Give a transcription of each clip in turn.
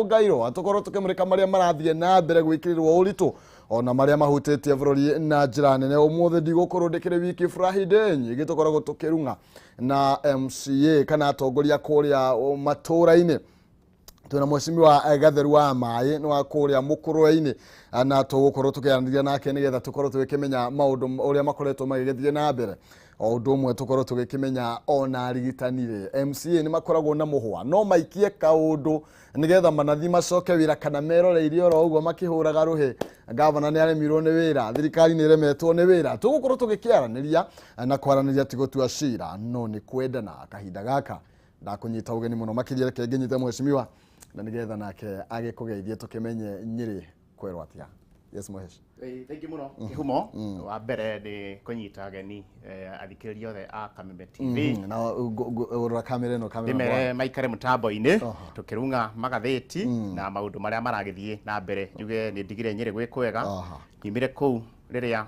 Ngairwo tũkorwo tũkĩmũrĩka marĩa marathiĩ na mbere gwĩkĩrĩrwo ũritũ ona marĩa mahutĩtie bũrũri na njĩra nene. Ũmũthĩ ndigũkorwo ndĩkĩrĩ wiki Friday nyingĩ tũkoragwo tũkĩrung'a na MCA kana atongoria kũrĩa matũũra-inĩ. Twĩna mheshimiwa Gatheru wa maĩ nĩ wa kũrĩa Mũkũrwe-inĩ, na tũgũkorwo tũkĩaranĩria nake nĩgetha tũkorwo tũgĩkĩmenya maũndũ ũrĩa makoretwo magĩgĩthiĩ na mbere, o ũndũ ũmwe tũkorwo tũgĩkĩmenya ona arigitani rĩ, MCA nĩ makoragwo na mũhwa no maikie kaũndũ nĩgetha manathi macoke wĩra kana meroreire oro ũguo makĩhũraga rũhĩ. Gavana nĩ aremirwo nĩ wĩra, thirikari nĩ ĩremetwo nĩ wĩra. Tũgũkorwo tũgĩkĩaranĩria na kwaranĩria ti gũtua cira no nĩ kwendana. Kahinda gaka ndakũnyita ũgeni mũno makĩria, reke ngĩnyite mheshimiwa na nĩgetha nake agĩkũgeithie tũkĩmenye Nyĩrĩ kwerwo atĩa. Yes, mhesh. Thengiũ mũno Kĩhumo. Wa mbere nĩ kũnyita ageni athikĩrĩria othe a Kameme TV. Na ũrora kamera ĩno, kamera. Ndĩmere maikare mũtambo-inĩ tũkĩrung'a magathĩti na maũndũ marĩa maragĩthiĩ na mbere. Njuge nĩ ndigire Nyĩrĩ gwĩ kwega. Nyumire kũu rĩrĩa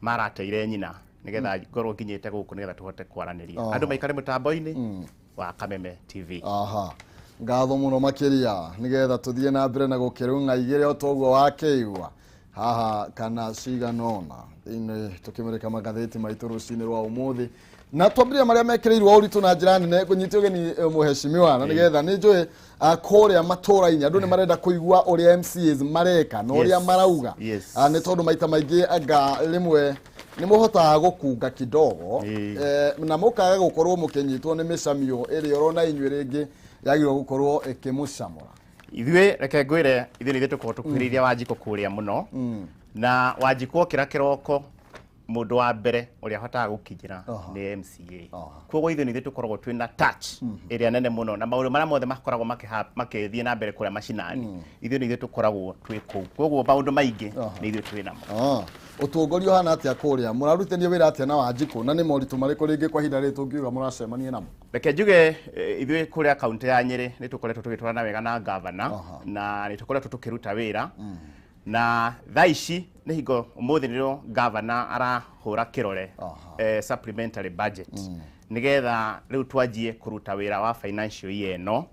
marateire nyina nĩgetha ngorwo nginyĩte gũkũ nĩgetha tũhote kwaranĩria. Andũ maikare mũtambo-inĩ wa Kameme TV. Aha, ngatho mũno makĩria nĩgetha tũthiĩ na mbere na gũkĩrung'a igĩrĩ o toguo wakĩigua haha kana cigana ũna thĩinĩ tũkĩmũrĩka magathĩti maitũ rũcinĩ rwa ũmũthĩ, na twambĩrĩria marĩa mekĩrĩirwo ũritũ na njĩra nene. Ngũnyite ũgeni mũheshimiwa, na nĩgetha nĩ njũĩ kũrĩa matũũra-inĩ andũ nĩ marenda kũigua ũrĩa MCAs mareka na ũrĩa marauga. Nĩ tondũ maita maingĩ anga rĩmwe nĩ mũhotaga gũkunga kidogo na mũkaga gũkorwo mũkĩnyitwo nĩ mĩcamio ĩrĩa ũrona inyuĩ rĩngĩ yagĩrĩirwo gũkorwo ĩkĩmũcamũra. Ithuĩ, reke ngwĩre, ithuĩ nĩ ithuĩ tũkoragwo tũkuhĩrĩirie Wanjikũ kũrĩa mũno, na Wanjikũ okĩra kĩroko, mũndũ wa mbere ũrĩa ahotaga gũkinyĩra nĩ MCA. Koguo ithuĩ nĩ ithuĩ tũkoragwo twĩna touch ĩrĩa nene mũno na maũndũ marĩa mothe makoragwo makĩthiĩ na mbere kũrĩa macinani, ithuĩ nĩ ithuĩ tũkoragwo twĩ kũu. Koguo maũndũ maingĩ nĩ ithuĩ twĩ namo. Ũtongoria ũhana atĩa kũrĩa? Mũrarutithania wĩra atĩa na Wanjikũ, na nĩ moritũ marĩkũ rĩngĩ kwa ihinda rĩrĩ tũngiuga mũracemania namo? Reke njuge ithuĩ kũrĩa kaunti ya Nyĩrĩ nĩ tũkoretwo tũgĩtwarana wega na gavana na nĩ tũkoretwo tũkĩruta wĩra, na thaa ici nĩ hingo ũmũthĩ nĩrĩo gavana arahũra kĩrore supplementary budget nĩgetha rĩu twanjie kũruta wĩra wa financial year ĩno,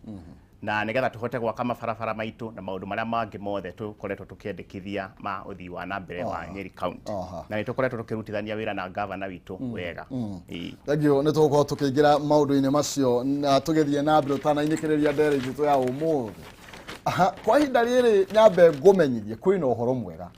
na nĩgetha tũhote gwaka mabarabara maitũ na maũndũ marĩa mangĩ mothe tũkoretwo tũkĩendekithia ma ũthii wa na mbere wa Nyeri County. Na nĩ tũkoretwo tũkĩrutithania wĩra na gavana witũ wega. Ĩĩ. Thengiũ, nĩ tũgũkorwo tũkĩingĩra maũndũ-inĩ macio na tũgĩthiĩ na mbere ũtanainĩkĩrĩria ndere itũ ya ũmũthĩ. Aha, kwa ihinda rĩrĩ nyambe ngũmenyithie kwĩna ũhoro mwega.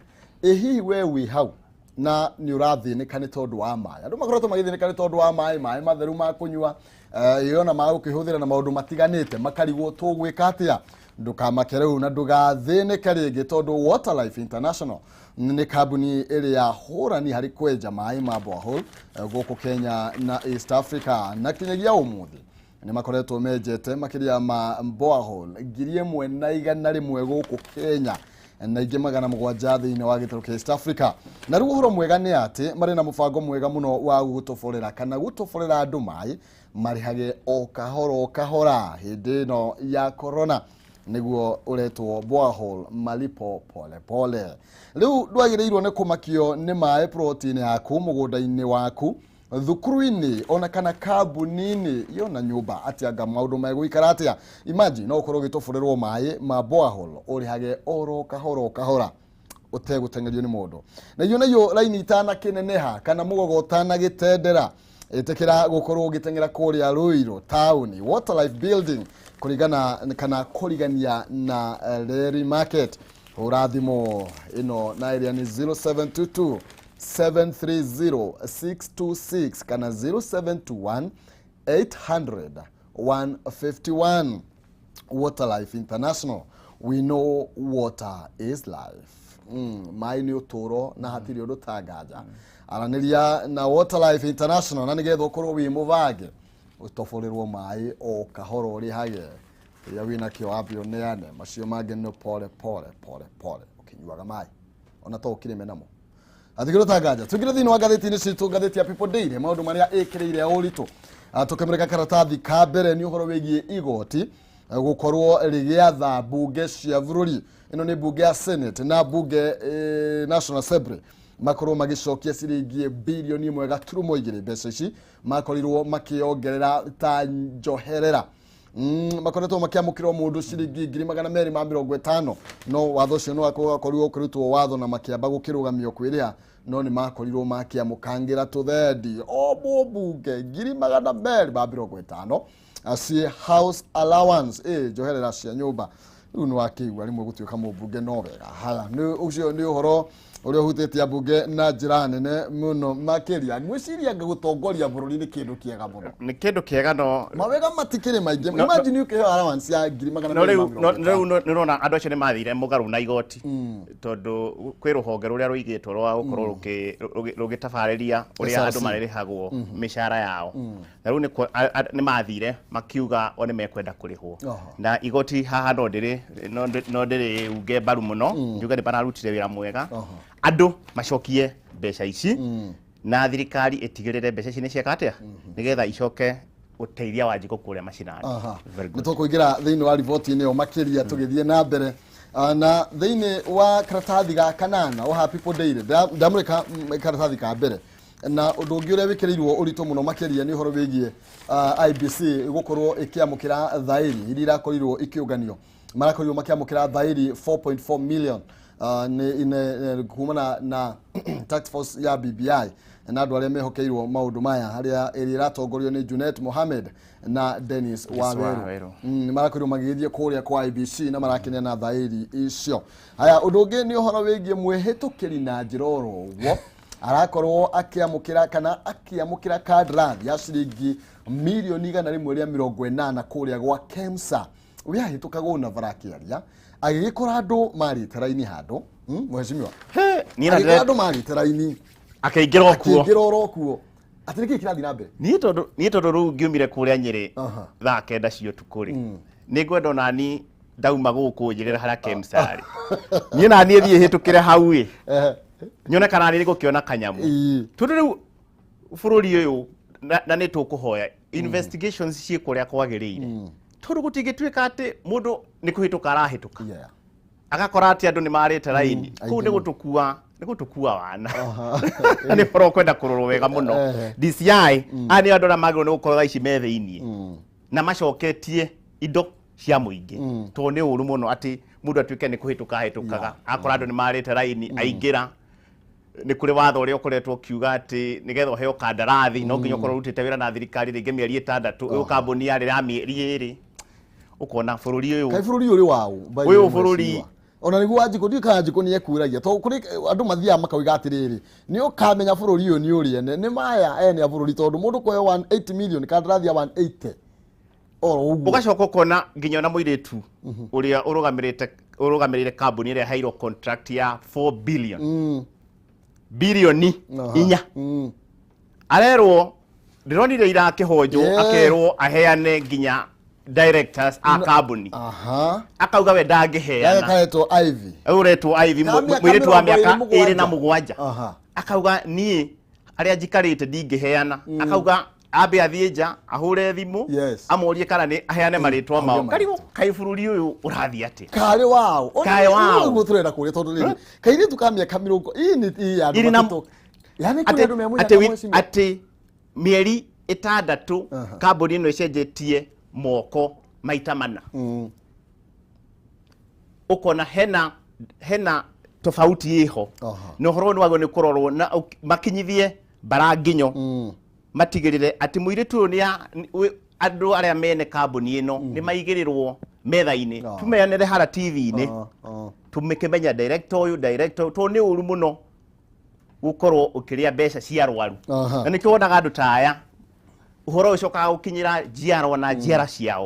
Ĩ hihi we wĩ hau na nĩ ũrathĩnĩka nĩ tondũ wa maĩ? Andũ makoretwo magĩthĩnĩka nĩ tondũ wa maĩ, maĩ matheru ma kũnyua, ĩ ona ma gũkĩhũthĩra na maũndũ matiganĩte, makarigwo tũgwĩka atĩa. Ndũkamake rĩu na ndũgathĩnĩke rĩngĩ, tondũ Water Life International nĩ kambuni ĩrĩa hũrani harĩ kwenja maĩ ma borehole gũkũ Kenya na East Africa, na kinyagia ũmũthĩ nĩ makoretwo menjete makĩria ma borehole 1,100 gũkũ Kenya na ingĩ 700 thĩinĩ wa gĩtarũ kĩa East Africa. Na rĩu ũhoro mwega nĩ atĩ marĩ na mũbango mwega mũno wa gũtoborera kana gũtoborera andũ maĩ marĩhage o kahora o kahora hĩndĩ ĩno ya corona, nĩguo ũretwo borehole malipo pole pole. Rĩu ndwagĩrĩirwo nĩ kũmakio nĩ maĩ ploti-inĩ yaku, mũgũnda-inĩ waku, thukuru-inĩ ona kana kambuni-inĩ yona nyũmba. Atĩ anga maũndũ megũikara atĩa? Imagine no ũkorwo ũgĩtoborerwo maĩ ma borehole ũrĩhage oro kahora o kahora ũtegũteng'erio nĩ mũndũ. Na iyo nayo raini itanakĩneneha kana mũgogo ũtanagĩtendera, ĩtĩkĩra gũkorwo ũgĩteng'era kũrĩa Ruiru taũni, Waterlife Building, kũringana kana kũrigania na Reri Market. Hũra thimũ ĩno na ĩrĩa nĩ 0722 730 626 kana 0721 800 151. Waterlife International, we know water is life. Maĩ nĩ ũtũũro na hatirĩ ũndũ tanganja. Aranĩria na Waterlife International na nĩgetha ũkorwo wĩ mũbange ũtoborerwo maĩ o kahora ũrĩhage kĩrĩa wĩnakĩo, wambe ũneane macio mangĩ nĩ pole pole pole pole ũkĩnyuaga maĩ ona to ũkĩrĩme namo. Athikĩrwo tanganja, tũingĩre thĩinĩ wa ngathĩti-inĩ citũ. Ngathĩti ya People Daily, maũndũ marĩa ĩkĩrĩire ũritũ. Tũkĩmũrĩka karatathi ka mbere nĩ ũhoro wĩgiĩ igoti gũkorwo rĩgĩatha mbunge cia bũrũri. Ĩno nĩ mbunge ya Senate na mbunge National Assembly, makorwo magĩcokia ciringi 1.2 bilioni. Mbeca ici makorirwo makĩongerera ta njoherera. Makoretwo makiamũkĩra o mũndũ ciringi 250,000, no watho ũcio nĩ wakorirwo ũkĩrutwo watho na makĩamba gũkĩrũgamio kwĩrĩha, no nĩ makorirwo makĩamũkangĩra tũthendi o mũmbunge 250,000 aci house allowance, njoherera cia nyũmba. Rĩu nĩ wakĩigua rĩmwe gũtuĩka mũmbunge no wega. Haya, nĩ ũcio nĩ ũhoro ũrĩa ũhutĩtie ambunge na njĩra nene mũno makĩria. Ngwĩciria gũtongoria bũrũri nĩ kĩndũ kĩega mũno. Nĩ kĩndũ kĩega, no Mawega matikĩrĩ maingĩ. Imagine ũkĩheo allowance ya ngiri magana no merĩ ma rĩu mĩrongo no ĩtano. rĩu nĩ ũrona andũ acio nĩ mathire mũgarũ na igoti, tondũ kwĩ rũhonge rũrĩa rũigĩtwo rwa gũkorwo rũgĩtabarĩria ũrĩa SRC. andũ marĩrĩhagwo mĩcara yao, na rĩu nĩ mathire makiuga o nĩ mekwenda kũrĩhwo. Na igoti haha no ndĩrĩ uge mbaru mũno, njuge nĩ mararutire wĩra mwega. Andũ macokie mbeca ici na thirikari ĩtigĩrĩre mbeca ici nĩ cieka atĩa, nĩgetha icoke gũteithia Wanjikũ kũrĩa macinani. Very Nĩ good. tũkũingĩra thĩinĩ wa riboti-inĩ ĩyo makĩria tũgĩthiĩ na mbere. Na thĩinĩ wa karatathi ga kanana wa People Daily, ndamũrĩka karatathi ka mbere, na ũndũ ũngĩ ũrĩa wĩkĩrĩirwo ũritũ mũno makĩria nĩ ũhoro wĩgiĩ IEBC gũkorwo ĩkĩamũkĩra thaĩri iria irakorirwo ikĩũnganio. Marakorirwo makĩamũkĩra thaĩri 4.4 million kumana na task force ya BBI na andũ arĩa mehokeirwo maũndũ maya, harĩa ĩrĩa ĩratongorio nĩ Junet Mohamed na Dennis Waweru. Waweru. Nĩ marakorirwo magĩgĩthiĩ kũrĩa kwa IEBC na marakeneana thaĩri icio. Haya, ũndũ ũngĩ nĩ ũhoro wĩgiĩ mwĩhĩtũkĩri na njĩra oro ũguo arakorwo akĩamũkĩra kana akĩamũkĩra kandarathi ya ciringi 180,000,000 kũrĩa gwa KEMSA. Ũrĩa na bara akĩaria agĩgĩkora andũ marĩte raini handũ, mheshimiwa? He, niĩ na agĩkora ndĩre- andũ marĩte raini, akĩingĩra o kuo. Akĩingĩra oro kuo atĩ nĩkĩ kĩrathiĩ na mbere? Niĩ tondũ rĩu ngiumire kũrĩa Nyĩrĩ 9:00 cia ũtukũ rĩ, nĩ ngwenda onani ndauma gũkũ njĩrĩra harĩa KEMSA rĩ, niĩ naniĩ thiĩ hĩtũkĩre hau ĩ, nyone kana nĩ ngũkĩona kanyamũ. Tondũ rĩu bũrũri ũyũ na nĩ tũkũhoya investigations ciĩ kũrĩa kwagĩrĩire, tondũ gũtingĩtuĩka atĩ mũndũ nĩ kũhĩtũka arahĩtũka agakora atĩ andũ nĩ marĩte raini kũu. Aingĩ Nĩ mũno. gũtũkua wana na nĩ ũhoro ũkwenda kũrorwo wega mũno. DCI aya nĩ andũ arĩa magĩrĩirwo nĩ gũkorwo thaa ici me thĩiniĩ na macoketie indo cia mũingĩ, tondũ nĩ ũru mũno atĩ mũndũ atuĩke nĩ kũhĩtũka ahĩtũkaga akora andũ nĩ marĩte raini aingĩra. Nĩ kũrĩ watho ũrĩa ũkoretwo ũkiuga atĩ nĩgetha ũheo kandarathi no nginya ũkorwo ũrutĩte wĩra na thirikari rĩngĩ mĩeri 6, ĩyo kambuni yarĩ ya mĩeri 2. Ũkona bũrũri ũyũ Kaĩ bũrũri ũrĩ waũ by the Ũyũ way, bũrũri- mheshimiwa? Ona nĩguo Wanjikũ, ndiũĩ kana Wanjikũ nĩ ekwĩragia, tondũ kũrĩ andũ mathiaga makauga atĩrĩrĩ, nĩ ũkamenya bũrũri ũyũ nĩ ũrĩ ene, nĩ maya ene a bũrũri, tondũ mũndũ kũheo 180 million, kandarathi ya 180 oro ũguo. Ũgacoka ũkona nginya ona mũirĩtu ũrĩa ũrũgamĩrĩire kambuni ĩrĩa ĩheirwo contract ya 4 billion, bilioni 4, arerwo, ndĩronire ira akĩhonjwo, akerwo aheane nginya directors a kambuni. Akauga we ndangĩheana. Karetwo Ivy. Ũretwo Ivy, Ka mĩaka mũirĩtu wa 27. mĩaka 27. Akauga niĩ arĩa njikarĩte ndingĩheana. Akauga ambe athiĩ nja ahũre thimũ amorie kana nĩ aheane marĩtwa auge mao. marĩtwa. Karigũ kaĩ bũrũri ũyũ ũrathiĩ atĩa? Karĩ waũ? Karĩ waũ? Ũguo tũrenda kũria, tondũ rĩrĩ kairĩtu ka mĩaka mĩrongo ii nĩ ii ya andũ Ĩrĩ na- matatũ. Yani kũrĩ atĩ andũ me atĩ mũnyaka, mheshimiwa. atĩ mĩeri 6 kambuni ĩno ĩcenjetie moko maita mana. Ũkona hena tofauti ĩho. Na ũhoro ũyũ nĩ wagĩrĩirwo nĩ kũrorwo na makinyithie bara nginyo, matigĩrĩre atĩ mũirĩtu ũyũ andũ arĩa mene kambuni ĩno nĩ maigĩrĩrwo metha-inĩ, tumeanĩre hara TV-inĩ, tũmĩkĩmenya director ũyũ, director ũyũ, tondũ nĩ ũru mũno gũkorwo ũkĩrĩa mbeca cia arwaru. Na nĩkĩo wonaga andũ ta aya ũhoro ũyũ ũcokaga gũkinyĩra njiarwa na njiara ciao,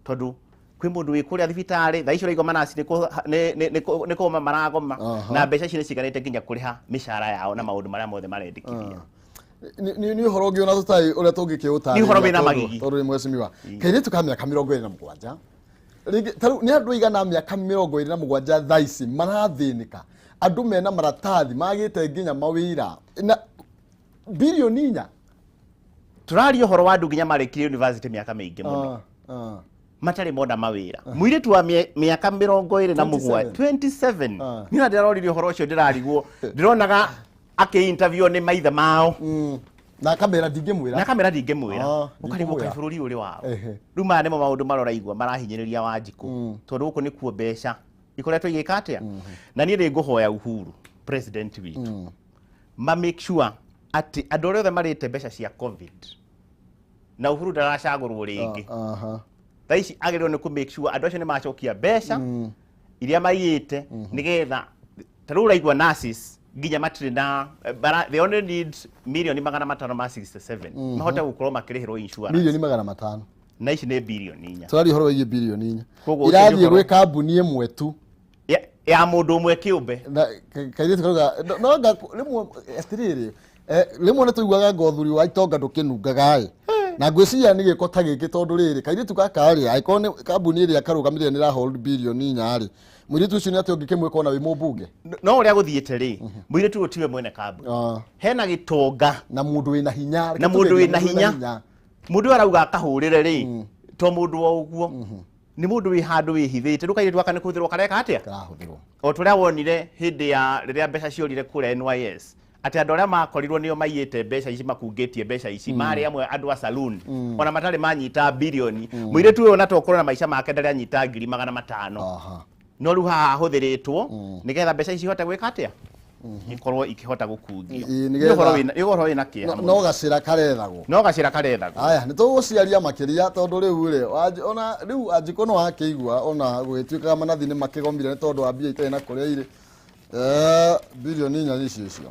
tondũ kwĩ mũndũ wĩ kũrĩa thibitarĩ thaa icio ũraigua manaci nĩ kũgoma maragoma, na mbeca ici nĩ ciganĩte nginya kũrĩha mĩcara yao na maũndũ marĩa mothe marendekithia. Nĩ ũhoro ũngĩ ona tũtarĩ ũrĩa tũngĩkĩũtarĩria. Nĩ ũhoro wĩna magigi. Tondũ nĩ mheshimiwa, kairĩtu ka mĩaka 27 rĩngĩ ta rĩu nĩ andũ aigana a mĩaka 27 thaa ici marathĩnĩka, andũ mena maratathi magĩte nginya mawĩra na 4 bilioni? Tũraria ũhoro wa andũ nginya marĩkirie university mĩaka mĩingĩ mũno matarĩ mona mawĩra. Mũirĩtu wa mĩaka 27, 27. Niĩ ona ndĩraroririe ũhoro ũcio, ndĩrarigwo, ndĩronaga akĩ interview nĩ maithe mao. Na akamera ndingĩmwĩra. Na kamera ndingĩmwĩra. Ah, ũkarigwo ndingĩmwĩra. kaĩ bũrũri ũrĩ wao. Ehe. Rĩu maya nĩmo maũndũ marĩa ũraigua marahinyĩrĩria Wanjikũ, tondũ gũkũ nĩkuo mbeca ikoretwo igĩka atĩa. Na niĩ nĩ ngũhoya Uhuru, president witũ, ma make sure atĩ andũ arĩa othe marĩte mbeca cia COVID, na Uhuru ndaracagũrwo rĩngĩ, thaa ici agĩrĩirwo nĩ kũ make sure andũ acio nĩ macokia mbeca iria maiyĩte, nĩgetha ta rĩu ũraigua nurses nginya matirĩ na they only need mirioni 567 mahote gũkorwo makĩrĩhĩrwo insurance. Mirioni 500. Na ici nĩ birioni 4. Tũraria ũhoro wĩgiĩ birioni 4. Koguo ũcio nĩ Irathiĩ ũhoro- gwĩ kambuni ĩmwe tu. Ya mũndũ ũmwe kĩũmbe. Na kairĩtu karauga no nga rĩmwe atĩrĩrĩ, rĩmwe nĩ tũiguaga ngo ũthuri wa itonga ndũkĩnungaga ĩ, na ngwĩciria nĩ gĩko ta gĩkĩ, tondũ rĩrĩ kairĩtu gaka rĩ, angĩkorwo nĩ kambuni ĩrĩa karũgamĩrĩire nĩ ĩrahold birioni 4 rĩ, mũirĩtu ũcio nĩ atĩ ũngĩkĩmwĩka ona wĩ mũmbunge? No ũrĩa gũthiĩte rĩ, mũirĩtu ũyũ tiwe mwene kambuni. Hena gĩtonga. Na mũndũ wĩna hinya. Na mũndũ wĩna hinya. Mũndũ ũyũ arauga akahũrĩre rĩ, to mũndũ o ũguo, nĩ mũndũ wĩ handũ wĩhithĩte. Rĩu kairĩtu gaka nĩ kũhũthĩrwo kareka atĩa? Karahũthĩrwo. O tũrĩa wonire hĩndĩ ya rĩrĩa mbeca ciorire kũrĩa NYS, atĩ andũ arĩa makorirwo nĩo maiyĩte mbeca ici, makungĩtie mbeca ici, marĩ amwe andũ a saloon, ona matarĩ manyita birioni. Mũirĩtu ũyũ ona tokorwo na maica make ndarĩ anyita 500,000. No rĩu haha ahũthĩrĩtwo nĩgetha mbeca ici ihote gwĩka atĩa, ikorwo ikĩhota gũkungio. Ĩ, Nĩ nĩgetha- ũhoro wĩna kĩeha No mũno. no gacĩra karethagwo. No gacĩra karethagwo. Aya, nĩ tũgũciaria makĩria, tondũ rĩu rĩ ona rĩu Wanjikũ no akĩigua ona gũgĩtuĩkaga manathi nĩ makĩgomire nĩ tondũ wa mbia itarĩ na kũrĩa irĩ. Birioni 4 icio icio.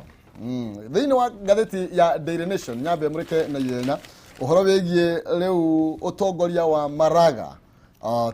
Thĩinĩ wa ngathĩti ya Daily Nation, nyambe mũrĩke na ihenya ũhoro wĩgiĩ rĩu ũtongoria wa Maraga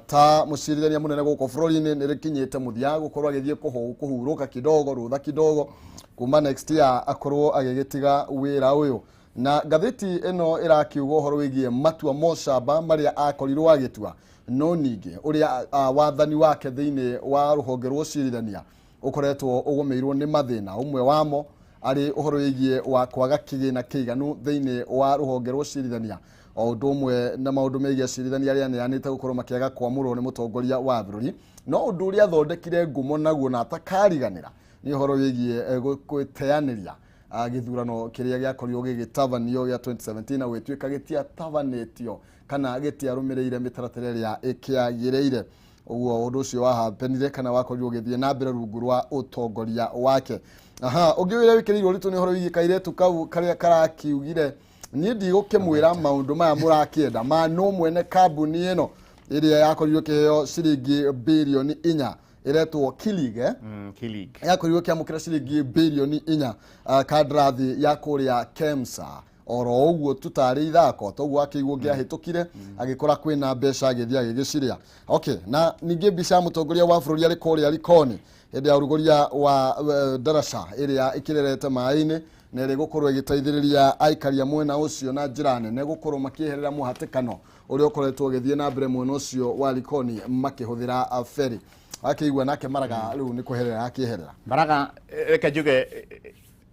ta mũcirithania mũnene gũkũ bũrũri-inĩ nĩ rĩkinyĩte mũthia, gũkorwo agĩthiĩ kũhurũka kidogo, rũtha kidogo, kuma next year akorwo agĩgĩtiga wĩra ũyũ. Na ngathĩti ĩno ĩrakiuga ũhoro wĩgiĩ matua mocamba marĩa akorirwo agĩtua, no ningĩ ũrĩa wathani wake thĩinĩ wa rũhonge rwa ũcirithania ũkoretwo ũgũmĩirwo nĩ mathĩna, ũmwe wamo arĩ ũhoro wĩgiĩ wa kwaga kĩgĩna kĩiganu thĩinĩ wa rũhonge rwa ũcirithania, o ũndũ ũmwe na maũndũ megiĩ acirithania arĩa aneanĩte gũkorwo makĩaga kwamũrwo nĩ mũtongoria wa bũrũri. No ũndũ ũrĩa athondekire ngumo naguo na atakariganĩra nĩ ũhoro wĩgiĩ gwĩteanĩria gĩthurano kĩrĩa gĩakorirwo gĩgĩtabanio gĩa 2017 na gũgĩtuĩka gĩtiatabanĩtio kana gĩtiarũmĩrĩire mĩtaratara ĩrĩa ĩkĩagĩrĩire. Ũguo ũndũ ũcio wahapenire kana wakorirwo ũgĩthiĩ na mbere rungu rwa ũtongoria wake. Aha, ũngĩ ũrĩa wĩkĩrĩirwo ũritũ nĩ ũhoro wĩgiĩ kairĩtu kau karĩa karakiugire, niĩ ndigũkĩmwĩra maũndũ maya mũrakĩenda ma no mwene kambuni ĩno ĩrĩa yakorirwo ĩkĩheo ciringi birioni 4, ĩretwo Kilig, eh? Kilig. Yakorirwo ĩkĩamũkĩra ciringi birioni 4, kandarathi ya kũrĩa KEMSA, oro ũguo tutarĩ ithako toguo akĩigwo ngĩahĩtũkire agĩkora kwĩna mbeca, agĩthiĩ agĩgĩciria. Okay, na ningĩ mbica ya mũtongoria wa bũrũri arĩ kũrĩa Likoni hĩndĩ ya ũrugũria wa ndaraca ĩrĩa ĩkĩrerete maĩ-inĩ na ĩrĩa ĩgũkorwo ĩgĩteithĩrĩria aikari a mwena ũcio na njĩra nene gũkorwo makĩeherera mũhatĩkano ũrĩa ũkoretwo ũgĩthiĩ na mbere mwena ũcio wa Likoni makĩhũthĩra ferry. Akĩigua nake Maraga rĩu nĩ kweherera akĩeherera. Maraga, reke njuge,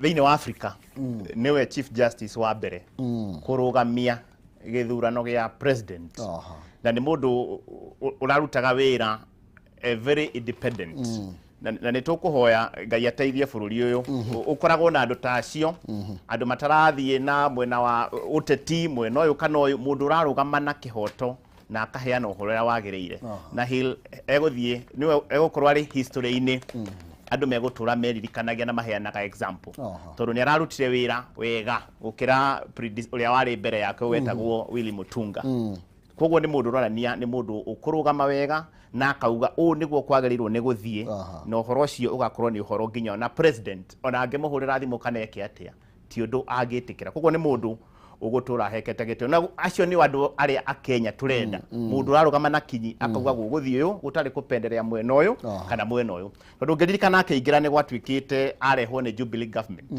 thĩinĩ wa Africa nĩwe Chief Justice wa mbere kũrũgamia gĩthurano gĩa president. Na nĩ mũndũ ũrarutaga wĩra very independent, na nĩ tũkũhoya Ngai ateithie bũrũri ũyũ ũkoragwo na andũ ta acio, andũ matarathiĩ na mwena wa ũteti, mwena ũyũ kana ũyũ, mũndũ ũrarũgama na kĩhoto na akaheana ũhoro ũrĩa wagĩrĩire. Na egũthiĩ nĩwe egũkorwo arĩ history-inĩ, andũ megũtũra meririkanagia na maheanaga example, tondũ nĩ ararutire wĩra wega gũkĩra ũrĩa warĩ mbere yake wetagwo Willy Mutunga. Koguo nĩ mũndũ ũronania nĩ mũndũ ũkũrũgama wega na akauga ũũ nĩguo kwagĩrĩirwo nĩ gũthiĩ, na ũhoro ũcio ũgakorwo nĩ ũhoro nginya ona president ona angĩmũhũrĩra thimũ kana eke atĩa, ti ũndũ angĩtĩkĩra. Koguo nĩ mũndũ ũgũtũra ahekete gĩtĩo, na acio nĩ andũ arĩa akenya tũrenda, mũndũ ũrarũgama na kinyi akauga gũgũthiĩ ũyũ gũtarĩ kũpenderea mwena ũyũ kana mwena ũyũ. Tondũ ũngĩririkana akĩingĩra nĩ gwatuĩkĩte arehwo nĩ Jubilee government,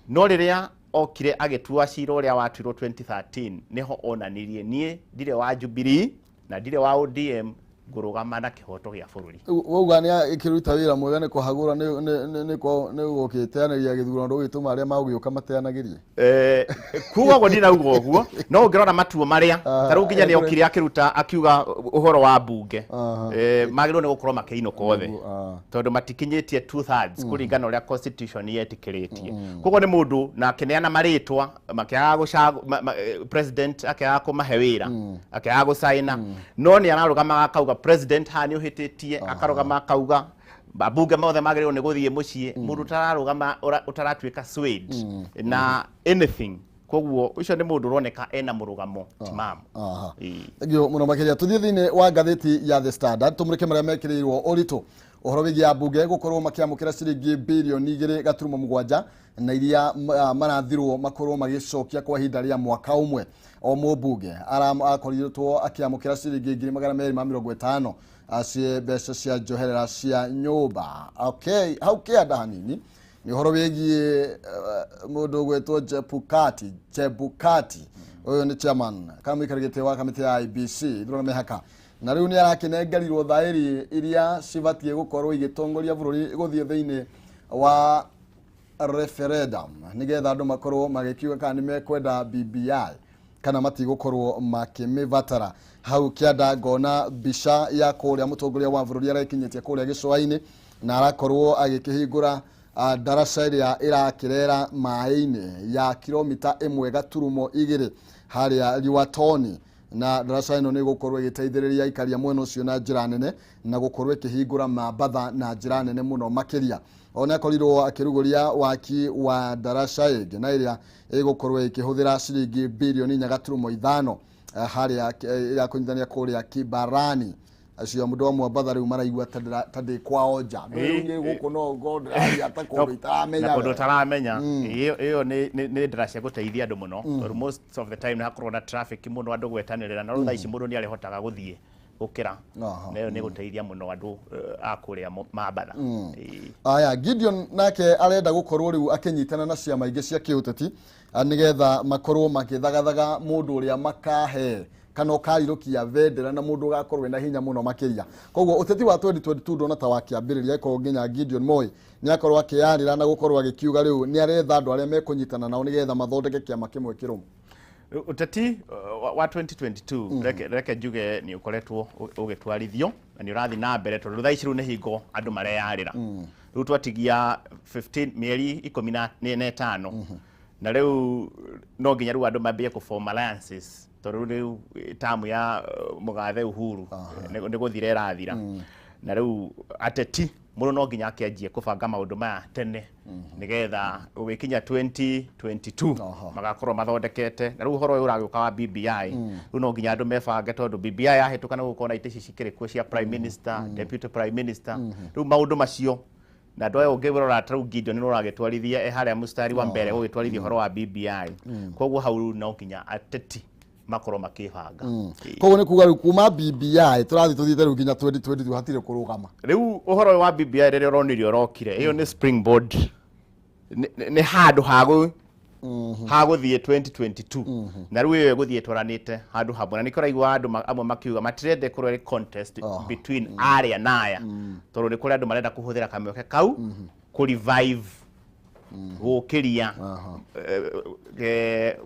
no rĩrĩa okire agĩtua cira ũrĩa watuirwo 2013, nĩho onanirie, niĩ ndirĩ wa Jubilee na ndirĩ wa ODM. Ngũrũgama na kĩhoto gĩa bũrũri. Wauga nĩ ĩkĩruta wĩra mwega nĩ kũhagũra nĩ gũgĩteanĩria gĩthurano, ndũgĩtũma arĩa magũgĩũka mateanagĩrie. Kuga ũguo ndinauga ũguo, no ũngĩrora matua marĩa ta rĩu nginya nĩ okire akĩruta akiuga ũhoro wa mbunge, magĩrĩirwo nĩ gũkorwo makĩinũka othe tondũ matikinyĩtie 2/3 kũringana na ũrĩa constitution yetĩkĩrĩtie. Koguo nĩ mũndũ na akĩneana marĩtwa makĩaga president akĩaga kũmahe wĩra, akĩaga gũcaina, no nĩ ararũgamaga akauga president haha nĩ ũhĩtĩtie, akarũgama akauga ambunge mothe magĩrĩirwo nĩ gũthiĩ mũciĩ. Mũndũ ũtararũgama ũtaratuĩka swayed na anything, koguo ũcio nĩ mũndũ ũroneka ena mũrũgamo timamu. Thank you mũno makĩria. Tũthiĩ thĩinĩ wa ngathĩti ya The Standard, tũmũrĩke marĩa mekĩrĩirwo ũritũ. Ũhoro wĩgiĩ ambunge gũkorwo makĩamũkĩra ciringi 2.7 birioni na iria marathirwo makorwo magĩcokia kwa ihinda rĩa mwaka ũmwe. O mũmbunge akorirwo akĩamũkĩra ciringi 250,000 cie mbeca cia njoherera cia nyũmba. Okay, hau kĩanda hanini nĩ ũhoro wĩgiĩ mũndũ ũgwĩtwo Chebukati. Chebukati ũyũ nĩ chairman kana mũikarĩri gĩtĩ wa kamĩtĩ ya IEBC, ithurano mĩhaka, na rĩu nĩ arakĩnengerirwo thaĩri iria cibatiĩ gũkorwo igĩtongoria bũrũri gũthiĩ thĩinĩ wa referendum, nĩgetha andũ makorwo magĩkiuga kana nĩ mekwenda BBI kana matigũkorwo makĩmĩbatara. Hau kĩanda ngona mbica ya kũrĩa mũtongoria wa bũrũri arekinyĩtie kũrĩa gĩcũa-inĩ na arakorwo agĩkĩhingũra ndaraca ĩrĩa ĩrakĩrera maĩ-inĩ ya 1.2 kilomita harĩa Liwatoni, na ndaraca ĩno nĩ ĩgũkorwo ĩgĩteithĩrĩria aikari a mwena ũcio na njĩra nene na gũkorwo ĩkĩhingũra mambatha na njĩra nene mũno makĩria. Ona akorirwo akĩrugũria waki wa ndaraca ĩngĩ na ĩrĩa ĩgũkorwo ĩkĩhũthĩra ciringi 4.5 birioni harĩa ĩrĩa kũnyitithania kũrĩa Kibarani. Acio mũndũ wa Mwambatha rĩu maraigua ta ndĩ kwao nja. Rĩu niĩ gũkũ no ngorwo ndĩraria ta kũndũ itaramenya na kũndũ wega. ũtaramenya. Ĩyo nĩ ndĩra cia gũteithia andũ mũno, tondũ most of the time nĩ hakoragwo na traffic mũno, andũ gwetanĩrĩra, na rĩu thaa ici mũndũ nĩ arĩhotaga gũthiĩ gũkĩra. Na ĩyo nĩ gũteithia mũno andũ a kũrĩa Mambatha. Aya, Gideon nake arenda gũkorwo rĩu akĩnyitana na ciama ingĩ cia kĩũteti nĩgetha makorwo makĩthagathaga mũndũ ũrĩa makahe kana ũkarirũkia bendera na mũndũ ũgakorwo ena hinya mũno makĩria. Koguo ũteti wa 2022 ndona ta wakĩambĩrĩria, ĩkorwo nginya Gideon Moi nĩ akorwo akĩyarĩra na gũkorwo agĩkiuga rĩu nĩ aretha andũ arĩa mekũnyitana nao nĩgetha mathondeke kĩama kĩmwe kĩrũmu. Ũteti wa 2022, reke njuge nĩ ũkoretwo ũgĩtwarithio na nĩ ũrathiĩ na mbere, tondũ thaa ici rĩu nĩ hingo andũ mareyarĩra. Rĩu twatigia 15 mĩeri 15, na rĩu no nginya rĩu andũ mambie kũ form alliances, tondũ rĩu tamu ya mũgathe Uhuru nĩ gũthira ĩrathira, na rĩu ateti mũndũ no nginya akĩanjie kũbanga maũndũ maya tene nĩgetha ũgĩkinya 2022 magakorwo mathondekete. Na rĩu ũhoro ũyũ ũragĩũka wa BBI, rĩu no nginya andũ mebange, tondũ BBI yahĩtũka nĩ gũkorwo na itĩ ici cikĩrĩ kuo cia prime minister, deputy prime minister, rĩu maũndũ macio. Na andũ aya ũngĩrora ta rĩu Gideon nĩ ũragĩtwarithia e harĩa mũstari wa mbere gũgĩtwarithia ũhoro wa BBI, koguo hau rĩu no nginya ateti makorwo makĩbanga. Koguo nĩ kuga rĩu kuma BBI tũrathiĩ tũthiĩte rĩu nginya 2022 hatirĩ kũrũgama. Rĩu ũhoro ũyũ wa BBI rĩrĩa ũronire ũrokire, ĩyo nĩ springboard, nĩ handũ ha gũthiĩ 2022, na rĩu ĩyo ĩgũthiĩ ĩtwaranĩte handũ hamwe, na nĩkĩo ũraigua andũ amwe makiuga matirenda ĩkorwo ĩrĩ contest between arĩa na aya, tondũ nĩ kũrĩ andũ marenda kũhũthĩra kamweke kau kũ revive, gũkĩria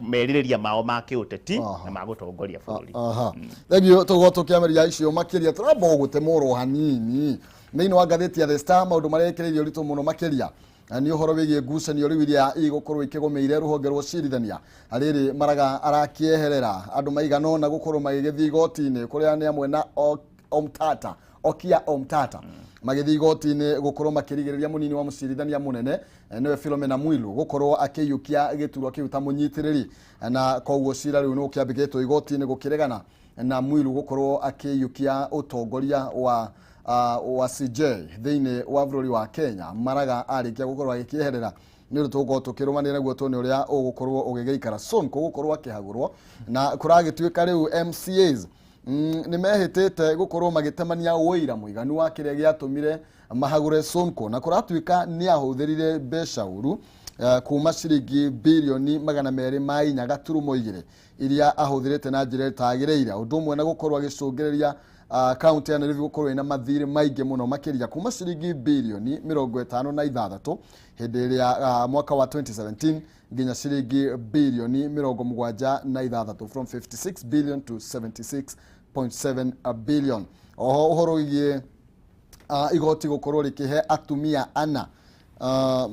merirĩria mao ma kĩũteti na ma gũtongoria bũrũri. Aha, thengiũ. Tũgũkorwo tũkĩarĩria icio makĩria. Tũramba gũtemũrwo hanini thĩinĩ wa ngathĩti ya The Star, maũndũ marĩa ĩkĩrĩirie ũritũ mũno makĩria na nĩ ũhoro wĩgiĩ ngucanio rĩu iria igũkorwo ikĩgũmĩire rũhonge rwa ũcirithania. Rĩrĩ Maraga arakĩeherera andũ maigana ũna gũkorwo magĩgĩthiĩ igoti-inĩ, kũrĩa nĩ amwe na Omtata, Okia Omtata, magĩthiĩ igoti-inĩ gũkorwo makĩrigĩrĩria mũnini wa mũcirithania mũnene nĩwe Philomena Mwilu gũkorwo akĩiyũkia gĩturwa kĩu ta mũnyitĩrĩri, na koguo cira rĩu nĩ ũkĩambĩkĩtwo igoti-inĩ gũkĩregana na Mwilu gũkorwo akĩiyũkia ũtongoria wa CJ thĩinĩ wa bũrũri wa Kenya. Maraga arĩkia gũkorwo agĩkĩeherera, nĩ ũndũ tũgũkorwo tũkĩrũmanĩra naguo tuone ũrĩa ũgũkorwo ũgĩgĩikara. Sonko gũkorwo akĩhagũrwo, na kũragĩtuĩka rĩu MCAs nĩ mehĩtĩte gũkorwo magĩtemania ũira mũiganu wa kĩrĩa gĩatũmire mahagũre Sonko, na kũratuĩka nĩ ahũthĩrire mbeca ũru kuma ciringi 204.2 birioni iria ahũthĩrĩte na njĩra ĩtagĩrĩire, ũndũ ũmwe na gũkorwo agĩcũngĩrĩria Kaunti ya Nairobi gũkorwo ĩna mathirĩ maingĩ mũno makĩria kuma ciringi birioni 56 hĩndĩ ĩrĩa mwaka wa 2017 nginya ciringi birioni 76, from 56 billion to 76.7 billion. Oho ũhoro wĩgiĩ igoti gũkorwo rĩkĩhe atumia ana o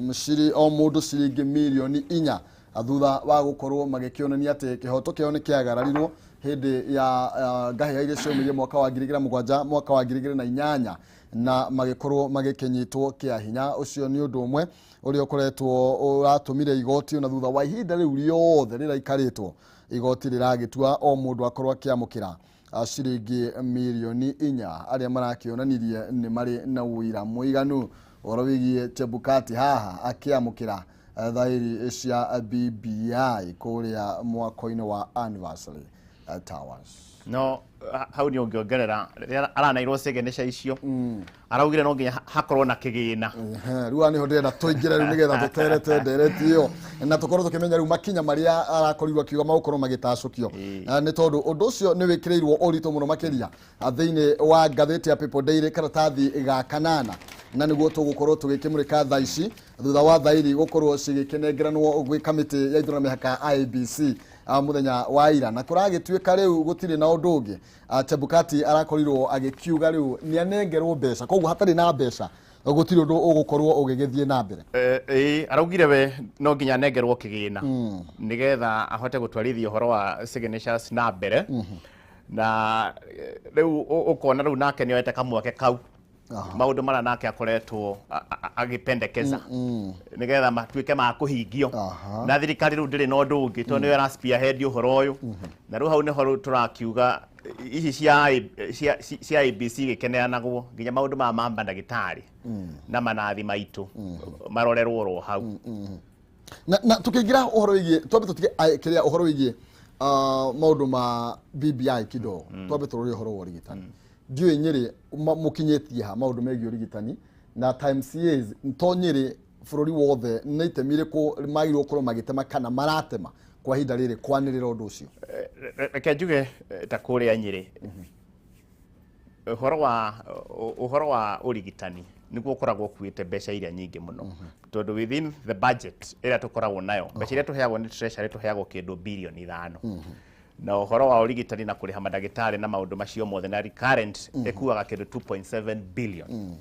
mũndũ ciringi mirioni 4 thutha wa gũkorwo magĩkĩonania atĩ kĩhoto kĩao nĩ kĩagararirwo hĩndĩ ya ngahĩha iria ciaumĩrire mwaka wa 2007, mwaka wa 2008, na magĩkorwo magĩkĩnyitwo kĩa hinya. Ũcio nĩ ũndũ ũmwe ũrĩa ũkoretwo ũratũmire igoti, ona thutha wa ihinda rĩu rĩothe rĩraikarĩtwo, igoti rĩragĩtua o mũndũ akorwo akĩamũkĩra ciringi mirioni 4, arĩa marakĩonanirie nĩ marĩ na ũira mũiganu. Ũhoro wĩgiĩ Chebukati haha akĩamũkĩra thaĩri cia BBI kũrĩa mwako-inĩ wa Anniversary Towers. No hau nĩ ũngĩongerera rĩrĩa aranairwo signature icio, araugire no nginya hakorwo na kĩgĩna. Ehe, rĩu haha nĩho ndĩrenda tũingĩre rĩu nĩgetha tũterete ndereti ĩyo na tũkorwo tũkĩmenya rĩu makinya marĩa arakorirwo akiuga magũkorwo magĩtacũkio. Nĩ tondũ ũndũ ũcio nĩ wĩkĩrĩirwo ũritũ mũno makĩria thĩinĩ wa ngathĩti ya People Daily karatathi ga kanana, na nĩguo tũgũkorwo tũgĩkĩmũrĩka thaa ici thutha wa thairi gũkorwo cigĩkĩnengeranwo gwĩ kamĩtĩ ya ithurano mĩhaka IEBC mũthenya wa ira, na kũragĩtuĩka rĩu gũtirĩ na ũndũ ũngĩ. Chebukati arakorirwo agĩkiuga rĩu nĩ anengerwo mbeca, koguo hatarĩ na mbeca gũtirĩ ũndũ ũgũkorwo ũgĩgĩthiĩ na mbere. Ĩĩ, araugire we no nginya anengerwo kĩgĩna nĩgetha ahote gũtwarithia ũhoro wa signatures na mbere, na rĩu ũkona rĩu nake nĩ oete kamweke kau, maũndũ marĩa nake akoretwo agĩpendekeza nĩgetha matuĩke ma kũhingio na thirikari rĩu ndĩrĩ na ũndũ ũngĩ tondũ nĩyo ĩra spearhead ũhoro ũyũ. Na rĩu hau nĩho rĩu tũrakiuga ici cia IEBC gĩkeneanagwo nginya maũndũ maya ma mandagĩtarĩ na manathi maitũ marorerwo oro hau. Na tukĩingĩra ũhoro wĩgiĩ, twambe tũtige kĩrĩa ũhoro wĩgiĩ maũndũ ma BBI kidogo, twambe tũrore ũhoro wa ũrigitani. Ndiũĩ Nyĩrĩ mũkinyĩtie ha maũndũ megiĩ ũrigitani na times years to Nyĩrĩ, bũrũri wothe, nĩ itemi rĩkũ magĩrĩirwo gũkorwo magĩtema kana maratema kwa ihinda rĩrĩ kwanĩrĩra ũndũ ũcio? Reke njuge ta kũrĩa Nyĩrĩ ũhoro wa ũrigitani nĩguo ũkoragwo ũkuĩte mbeca iria nyingĩ mũno, tondũ within the budget ĩrĩa tũkoragwo nayo, mbeca iria tũheagwo nĩ treasury, tũheagwo kĩndũ birioni 5, na ũhoro wa ũrigitani na kũrĩha mandagĩtarĩ na maũndũ macio mothe na recurrent ĩkuaga kĩndũ 2.7 billion.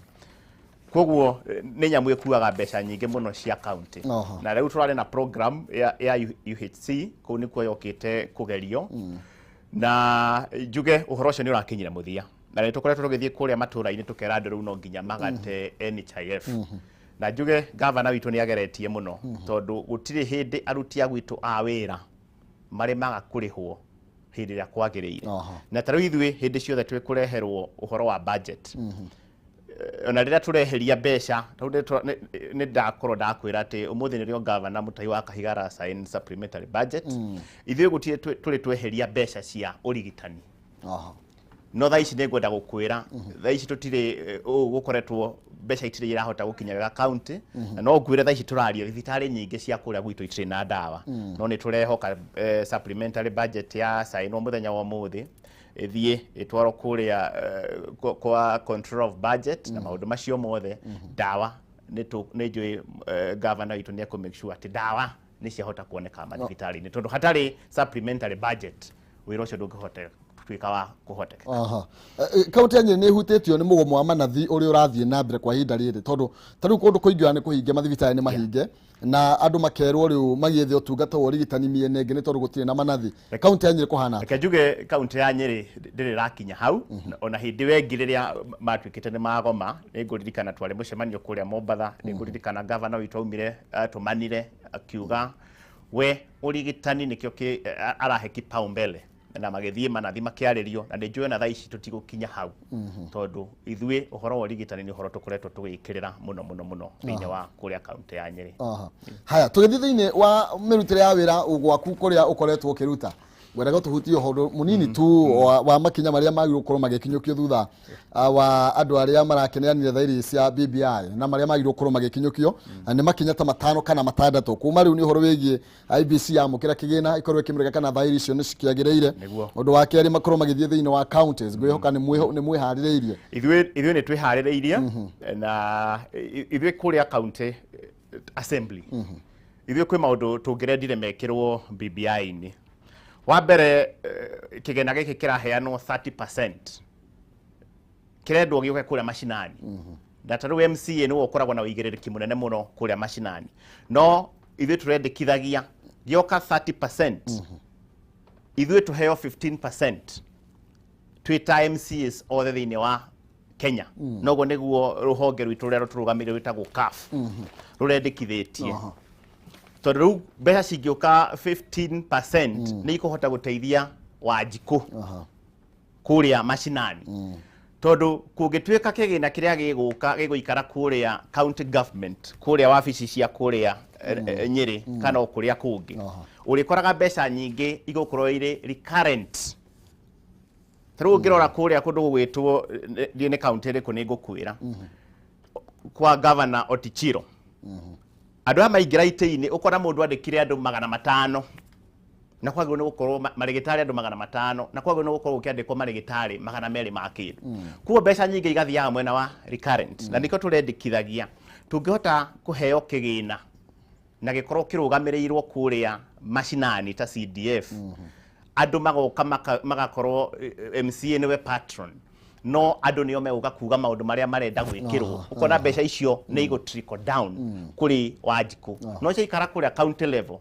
Koguo nĩ nyamũ ĩkuaga mbeca nyingĩ mũno cia county. Na rĩu tũrarĩ na program ya UHC kũu nĩkuo yokĩte kũgerio, na njuge ũhoro ũcio nĩ ũrakinyire mũthia, na nĩ tũkoretwo tũgĩthiĩ kũrĩa matũũra-inĩ tũkera andũ rĩu no nginya magate NHIF. Na njuge gavana witũ nĩ ageretie mũno, tondũ gũtirĩ hĩndĩ aruti a gwitũ a wĩra marĩ maga kũrĩhwo hĩndĩ ĩrĩa kwagĩrĩire. Na ta rĩu ithuĩ hĩndĩ ciothe twĩ kũreherwo ũhoro wa budget, ona rĩrĩa tũreheria mbeca tondũ nĩ ndakorwo ndakwĩra atĩ ũmũthĩ nĩrĩo gavana Mutahi wa Kahiga ara sign supplementary budget, ithuĩ gũtirĩ tũrĩ tweheria mbeca cia ũrigitani. No thaa ici nĩ ngwenda gũkwĩra thaa ici tũtirĩ ũũ gũkoretwo mbeca itirĩ irahota gũkinya wega county, na no ngwĩre thaa ici tũraria thibitarĩ nyingĩ cia kũrĩa gwitũ itirĩ na ndawa. No nĩ tũrehoka supplementary budget ya sainwo mũthenya wa ũmũthĩ ĩthiĩ ĩtwarwo kũrĩa kwa control of budget na maũndũ macio mothe, ndawa nĩ njũĩ governor witũ nĩ ekũ make sure atĩ ndawa nĩ ciahota kuoneka mathibitarĩ-inĩ, tondũ hatarĩ supplementary budget wĩra ũcio ndũngĩhota tuĩka wa kũhoteka. Aha. Kaunti ya Nyĩrĩ nĩ ĩhutĩtio nĩ mũgomo wa manathi ũrĩa ũrathiĩ na mbere kwa ihinda rĩrĩ, tondũ ta rĩu kũndũ kũingĩ ona nĩ kũhinge, mathibitarĩ nĩ mahinge na andũ makerwo rĩu magĩethe ũtungata wa ũrigitani mĩena ĩngĩ nĩ tondũ gũtirĩ na manathi. Kaunti ya Nyĩrĩ kũhana atĩa? Reke njuge kaunti ya Nyĩrĩ ndĩrĩ ĩrakinya hau. Ona hĩndĩ ĩyo ĩngĩ rĩrĩa matuĩkĩte nĩ magoma, nĩ ngũririkana twarĩ mũcemanio kũrĩa Mombatha, nĩ ngũririkana gavana witũ aumire atũmanire akiuga we ũrigitani nĩkĩo arahe kipaumbele, na magĩthiĩ manathi makĩarĩrio, na nĩ njũĩ ona thaa ici tũtigũkinya hau, tondũ ithuĩ ũhoro wa ũrigitani nĩ ũhoro tũkoretwo tũgĩkĩrĩra mũno mũno mũno thĩinĩ wa kũrĩa kaunti ya Nyĩrĩ. Aha. Haya, tũgĩthiĩ thĩinĩ wa mĩrutĩre ya wĩra gwaku kũrĩa ũkoretwo ũkĩruta. Ngwendaga tũhutie ũhoro mũnini tu wa makinya marĩa magĩrĩirwo gũkorwo magĩkinyũkio thutha wa andũ arĩa marakeneanire thairi cia BBI na marĩa magĩrĩirwo gũkorwo magĩkinyũkio. Nĩ makinya ta 5 kana 6 kuma rĩu. Nĩ ũhoro wĩgiĩ IEBC yamũkĩra kĩgĩna, ikorwo ĩkĩmũrĩka kana thairi icio nĩ cikĩagĩrĩire. Nĩguo. Ũndũ wa kerĩ, makorwo magĩthiĩ thĩinĩ wa counties. Ngwĩhoka nĩ mwĩharĩrĩirie. Ithuĩ nĩ twĩharĩrĩirie, na ithuĩ kũrĩa county assembly, ithuĩ kwĩ maũndũ tũngĩrendire mekĩrwo BBI-inĩ. Wa mbere, kĩgĩna gĩkĩ kĩraheanwo 30% kĩrendwo gĩũke kũrĩa macinani, na ta rĩu MCA nĩwe ũkoragwo na ũigĩrĩrĩki mũnene mũno kũrĩa macinani, no ithuĩ tũrendekithagia gĩoka 30%, ithuĩ tũheo 15% twĩ ta MCAs othe thĩinĩ wa Kenya. Noguo nĩguo rũhonge rwitũ rũrĩa rũtũrũgamĩrĩire rwĩtagwo CAF rũrendekithĩtie, tondũ rĩu mbeca cingĩũka 15% nĩ ikũhota gũteithia Wanjikũ kũrĩa macinani, tondũ kũngĩtuĩka kĩgĩna kĩrĩa gĩgũka gĩgũikara kũrĩa county government, kũrĩa wabici cia kũrĩa Nyĩrĩ kana o kũrĩa kũngĩ, ũrĩkoraga mbeca nyingĩ igũkorwo irĩ recurrent. Ta rĩu ũngĩrora kũrĩa kũndũ gũgwĩtwo, ndiĩ nĩ county ĩrĩkũ, nĩ ngũkwĩra, kwa Governor Otichiro, andũ aya maingĩra itĩ-inĩ, ũkona mũndũ andĩkire andũ 500, na kwagĩrĩirwo nĩ gũkorwo marĩgĩtarĩ andũ 500, na kwagĩrĩirwo nĩ gũkorwo gũkĩandĩkwo marĩgĩtarĩ 200 ma kĩndũ. Koguo mbeca nyingĩ igathiaga mwena wa recurrent, na nĩkĩo tũrendekithagia tũngĩhota kũheo kĩgĩna na gĩkorwo kĩrũgamĩrĩirwo kũrĩa macinani ta CDF, andũ magoka magakorwo MCA nĩwe patron, no andũ nĩo megũka kuga maũndũ marĩa marenda gwĩkĩrwo. Ũkona mbeca icio nĩ igũ trickle down kũrĩ Wanjikũ, no ciaikara kũrĩa county level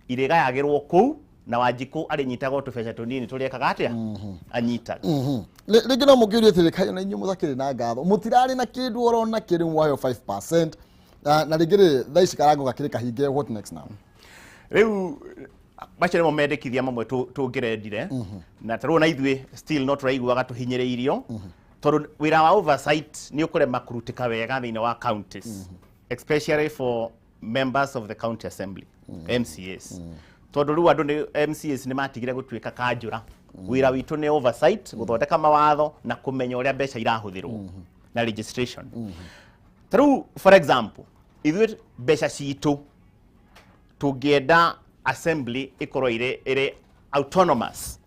irĩgayagĩrwo kũu, na Wanjikũ arĩnyitaga o tũbeca tũnini tũrĩa ekaga atĩa anyitaga. Rĩngĩ no mũngĩũria atĩrĩ, kaĩ ona inyuĩ mũtakĩrĩ na ngatho, mũtirarĩ na kĩndũ orona kĩrĩ, mwaheo 5%, na rĩngĩ rĩ, thaa ici karango gakĩrĩ kahinge, what next now? Rĩu macio nĩmo mendekithia mamwe tũngĩrendire, na ta rĩu na ithuĩ still no tũraiguaga tũhinyĩrĩirio, tondũ wĩra wa oversight nĩ ũkũrema kũrutĩka wega thĩinĩ wa counties, especially for members of the county assembly, MCAs, tondũ rĩu andũ nĩ MCAs nĩ matigire gũtuĩka kanjũra. Wĩra witũ nĩ oversight, gũthondeka mawatho na kũmenya ũrĩa mbeca irahũthĩrwo na registration. Ta rĩu, for example, ithuĩ mbeca citũ tũngĩenda assembly ĩkorwo ĩrĩ autonomous,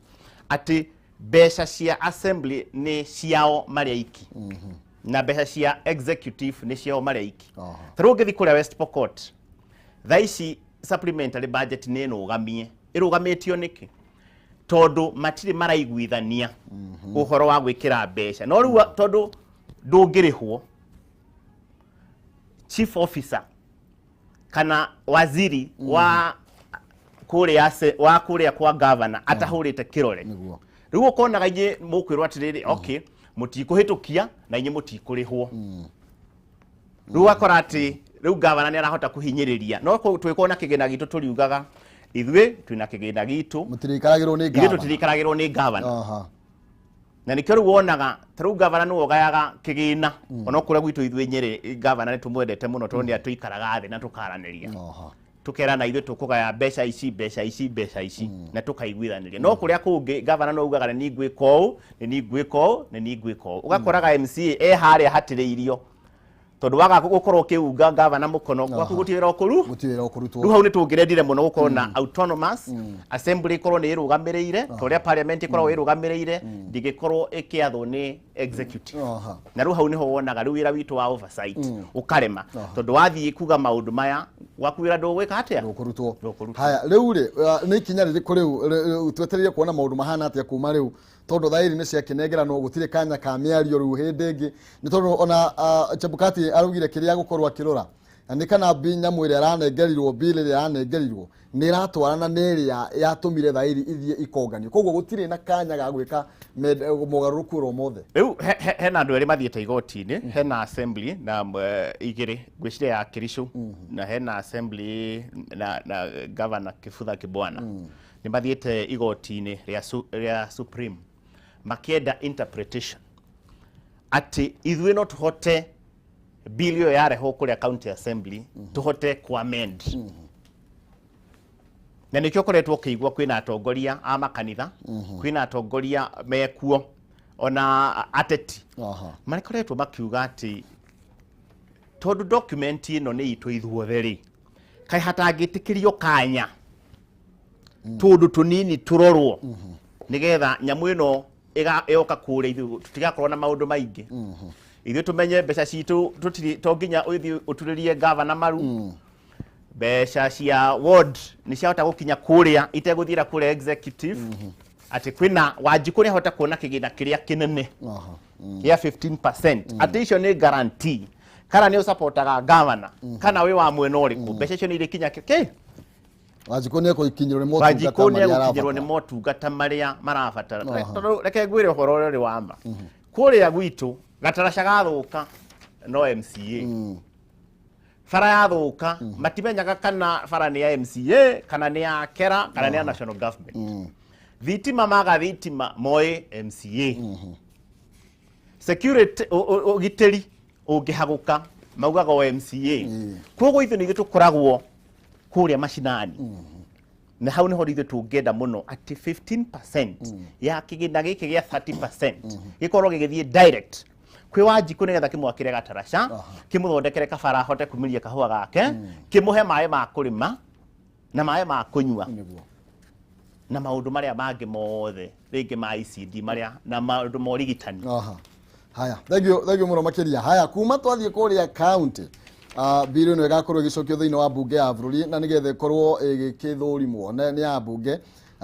atĩ mbeca cia assembly nĩ ciao marĩ aiki na mbeca cia executive nĩ ciao marĩ aiki. Ta rĩu ũngĩthiĩ kũrĩa West Pokot, thaa ici supplementary budget nĩ nũgamie. Ĩrũgamĩtio nĩkĩ? Tondũ matirĩ maraiguithania ũhoro wa gwĩkĩra mbeca. No rĩu tondũ ndũngĩrĩhwo, chief officer kana waziri wa kũrĩa wa kũrĩa kwa governor atahũrĩte kĩrore, rĩu ũkonaga inyuĩ mũkwĩrwo atĩrĩrĩ, okay, mũtikũhĩtũkia na inyuĩ mũtikũrĩhwo. Rĩu ũgakora atĩ rĩu gavana nĩ arahota kũhinyĩrĩria, no twĩkorwo na kĩgĩna gitũ, tũriugaga ithuĩ twĩna kĩgĩna gitũ. Mũtirĩikaragĩrwo nĩ Ithuĩ gavana. Tũtirĩikaragĩrwo nĩ gavana. Na nĩkĩo rĩu wonaga ta rĩu gavana nĩwe ũgayaga kĩgĩna. Ona kũrĩa gwitũ ithuĩ Nyĩrĩ, gavana nĩ tũmwendete mũno, tondũ nĩ atũikaraga thĩ na tũkaranĩria, tukerana ithuĩ tũkũgaya mbeca ici, mbeca ici, mbeca ici, na tũkaiguithanĩria. No kũrĩa kũngĩ gavana no ugaga nĩ niĩ ngwĩka ũũ, nĩ niĩ ngwĩka ũũ, nĩ niĩ ngwĩka ũũ. Ũgakoraga MCA e harĩa hatĩrĩirio, tondũ waga gũkorwo ũkĩunga gavana mũkono, gwaku gũtirĩ wĩra ũkũru. Gũtirĩ wĩra ũkũrutwo. Rĩu hau nĩ tũngĩrendire mũno gũkorwo na autonomous assembly, ĩkorwo nĩ ĩrũgamĩrĩire ta ũrĩa parliament ĩkoragwo ĩrũgamĩrĩire, ndingĩkorwo ĩkĩathwo nĩ executive. Na rĩu hau nĩho wonaga rĩu wĩra witũ wa oversight ũkarema, tondũ wathiĩ kuga maũndũ maya, gwaku wĩra ndũgwĩka atĩa? Ndũkũrutwo. Ndũkũrutwo. Haya, rĩu rĩ, nĩ ikinya rĩrĩkũ rĩu twetereire kuona maũndũ mahana atĩa kuma rĩu, tondũ thairi nĩ ciakĩnengeranwo, gũtirĩ kanya ka mĩario rĩu hĩndĩ ĩngĩ, nĩ tondũ ona Chebukati araugire kĩrĩa agũkorwo akĩrora na nĩ kana nyamũ ĩrĩa aranengerirwo, bill ĩrĩa aranengerirwo nĩ ĩratwarana na ĩrĩa yatũmire thairi ithiĩ ikonganio. Koguo gũtirĩ na kanya ga gwĩka mogarũrũku oro mothe. Rĩu hena andũ erĩ mathiĩte igoti-inĩ. Hena assembly na igĩrĩ, ngwĩciria ya Kericho, na hena assembly na governor Kibutha Kibwana. Nĩ mathiĩte igoti-inĩ rĩa Supreme makĩenda interpretation atĩ ithuĩ no tũhote bill ĩyo yarehwo kũrĩa county assembly tũhote ku amend. Na nĩkĩo ũkoretwo ũkĩigua kwĩna atongoria a makanitha, kwĩna atongoria mekuo ona ateti makoretwo makiuga atĩ tondũ document ĩno nĩ itũ ithuothe rĩ, kaĩ hatangĩtĩkĩrio kanya tũndũ tũnini tũrorwo nĩgetha nyamũ ĩno ĩgoka kũrĩa ithuĩ tũtigakorwo na maũndũ maingĩ. Ithuĩ tũmenye mbeca citũ tũtirĩ to nginya ũthiĩ ũturĩrie gavana maru. Mbeca cia ward nĩ ciahota gũkinya kũrĩa itegũthiĩra kũrĩa executive. Atĩ kwĩna Wanjikũ nĩahota kuona kĩgĩna kĩrĩa kĩnene kĩa 15%, atĩ icio nĩ guarantee kana nĩ ũsupportaga gavana kana wĩ wa mwena ũrĩkũ, mbeca icio nĩ irĩkinya kĩ Wanjikũ nĩ ekũkinyĩrwo nĩ motungata Wanjikũ nĩ marĩa egũkinyĩrwo nĩ arabatara. motungata marĩa marabatara. Tondũ reke ngwĩre ũhoro ũrĩa ũrĩ wa ma, kũrĩa gwitũ gataraca gathũka no MCA, bara yathũka matimenyaga kana bara nĩ ya MCA kana nĩ ya KERA kana nĩ ya national government. Thitima maga thitima moĩ MCA. Security ũgitĩri ũngĩhagũka maugaga o MCA. Koguo ithuĩ nĩ ithuĩ tũkoragwo kũrĩa macinani, na hau niho ithuĩ tũngĩenda mũno atĩ 15% ya kĩgĩna gĩkĩ gĩa 30% gĩkorwo gĩgĩthiĩ direct kwĩ Wanjikũ nĩgetha kĩmwakĩre gataraca, kĩmũthondekere kabara ahote kumiria kahũa gake, kĩmũhe maĩ ma kũrĩma na maĩ ma kũnyua na maũndũ marĩa mangĩ mothe rĩngĩ ma ICD marĩa na maũndũ ma ũrigitani. Haya, thank you, thank you mũno makĩria. Haya, kuma twathiĩ kũrĩa county, bill ĩno ĩgakorwo ĩgĩcokio thĩinĩ wa mbunge ya bũrũri na nĩgetha ĩkorwo ĩgĩkĩthũrimwo nĩ ya mbunge,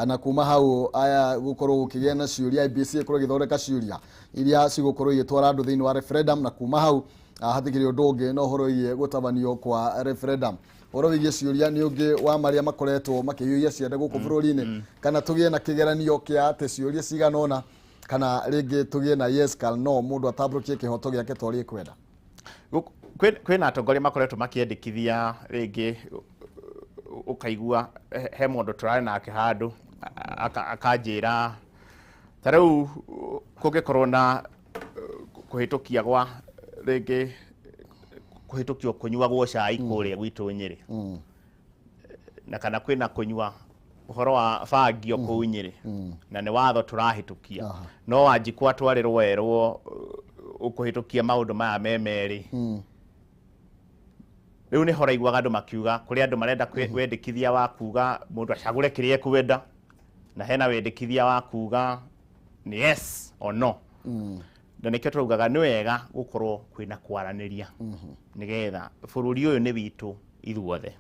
na kuma hau aya gũkorwo gũkĩgĩa na ciũria, IEBC ĩkorwo ĩgĩthondeka ciũria iria cigũkorwo igĩtwara andũ thĩinĩ wa referendum, na kuma hau hatikĩrĩ ũndũ ũngĩ no ũhoro wĩgiĩ gũtabanio kwa referendum. Ũhoro wĩgiĩ ciũria nĩ ũngĩ wa marĩa makoretwo makĩhiũhia ciande gũkũ bũrũri-inĩ, kana tũgĩe na kĩgeranio kĩa atĩ ciũria cigana ũna, kana rĩngĩ tũgĩe na yes kana no, mũndũ atambũrũkie kĩhoto gĩake ta ũrĩa ekwenda. Kwĩna atongoria makoretwo makĩendekithia rĩngĩ ũkaigua he mũndũ tũrarĩ nake handũ akanjĩra ta rĩu kũngĩkorwo na kũhĩtũkia gwa rĩngĩ kũhĩtũkio kũnyuagwo cai kũrĩa gwitũ Nyĩrĩ, na kana kwĩna kũnyua ũhoro wa bangio kũu Nyĩrĩ, na nĩ watho tũrahĩtũkia, no Wanjikũ atwarĩrwo erwo ũkũhĩtũkia maũndũ maya me merĩ. Rĩu nĩ horaiguaga andũ makiuga kũrĩ andũ marenda wendekithia wa kuga mũndũ acagũre kĩrĩa ekwenda, na hena wendekithia wa kuga nĩ yes or no. Na nĩkĩo tũraugaga nĩ wega gũkorwo kwĩna kwaranĩria nĩgetha bũrũri ũyũ nĩ witũ ithuothe,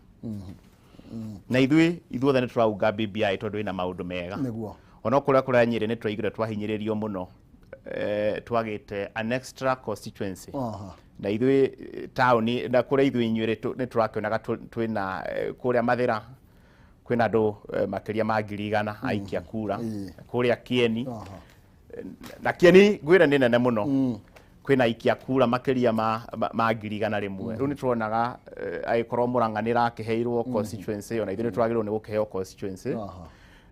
na ithuĩ ithuothe nĩ tũraunga BBI tondũ ĩna maũndũ mega. Ona kũrĩa kũrĩa Nyĩrĩ nĩ tũraiguire twahinyĩrĩrio mũno, twagĩte an extra constituency, na ithuĩ taũni na kũrĩa ithuĩ inyuĩ nĩ tũrakĩonaga twĩna kũrĩa Mathĩra kwĩna andũ makĩria ma 100,000 aikia kura, kũrĩa Kieni, na Kieni ngwĩre nĩ nene mũno, kwĩna aikia kura makĩria ma 100,100. Rĩu nĩ tũronaga agĩkorwo Mũrang'a nĩ ĩrakĩheirwo constituency, ona ithuĩ nĩ twagĩrĩirwo nĩ gũkĩheo constituency,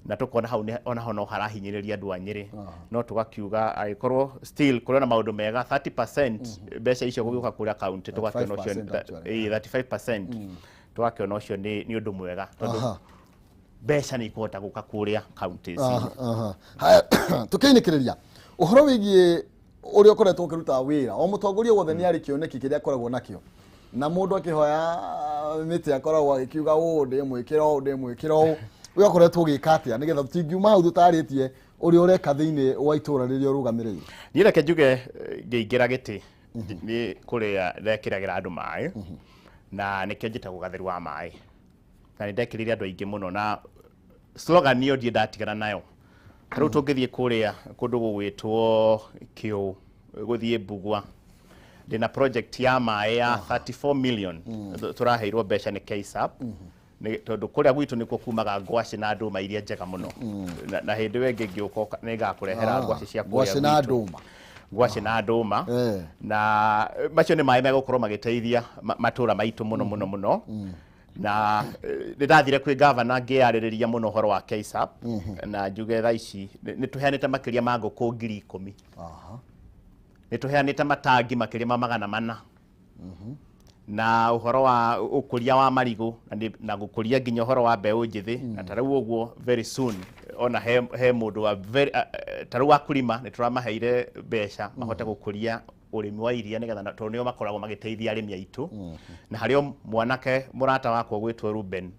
na tũkona hau onaho no harahinyĩrĩria andũ a Nyĩrĩ, no tũgakiuga agĩkorwo still kũrĩ na maũndũ mega 30% mbeca icio gũgĩũka kũrĩa county, tũgakĩona ũcio 35% actually. 35%, tũgakĩona ũcio nĩ ũndũ mwega tondũ mbeca nĩ ikũhota gũka kũrĩa counties. Haya, tũkĩinĩkĩrĩria ũhoro wĩgiĩ ũrĩa ũkoretwo ũkĩruta wĩra, o mũtongoria wothe nĩ arĩ kĩoneki kĩrĩa akoragwo nakĩo, na mũndũ akĩhoya mĩtĩ akoragwo agĩkiuga ũũ ndĩmwĩkĩra ũũ ndĩmwĩkĩra ũũ. We ũkoretwo ũgĩka atĩa nĩgetha tũtingiuma hau tũtarĩtie ũrĩa ũreka thĩinĩ wa itũũra rĩrĩa ũrũgamĩrĩire? Niĩ reke njuge ngĩingĩra gĩtĩ nĩ kũrĩa ndekĩragĩra andũ maĩ, na nĩkĩo njĩtagwo gatheru wa maĩ, na nĩ ndekĩrĩire andũ aingĩ mũno, na slogan ĩyo ndirĩ ndatigana nayo. Ta rĩu tũngĩthiĩ kũrĩa kũndũ gũgwĩtwo Kĩũ gũthiĩ Mbugua, ndĩna project ya maĩ ya 34 million tũraheirwo mbeca nĩ KSAP, tondũ kũrĩa gwitũ nĩkuo kumaga ngwacĩ na ndũma iria njega mũno, na hĩndĩ ĩyo ĩngĩ ngĩũka nĩ ngakũrehera ngwacĩ cia kũrĩa Ngwacĩ na gwitũ. ndũma. Ngwacĩ na ndũma. Na macio nĩ maĩ megũkorwo magĩteithia matũra maitũ mũno mũno mũno. Na nĩ ndathire kwĩ gavana ngĩyarĩrĩria mũno ũhoro wa KSAP, na njuge thaa ici nĩ tũheanĩte makĩria ma ngũkũ 10,000. Nĩ tũheanĩte matangi makĩria ma 400. Na ũhoro wa ũkũria wa marigũ na gũkũria nginya ũhoro wa mbeũ njĩthĩ, na ta rĩu ũguo very soon ona he mũndũ wa ta rĩu wakulima nĩ tũramaheire mbeca mahote gũkũria ũrĩmi wa iria nĩgetha tondũ nĩo makoragwo magĩteithia arĩmi aitũ. Na harĩ o mwanake mũrata wakwa gwĩtwo Ruben,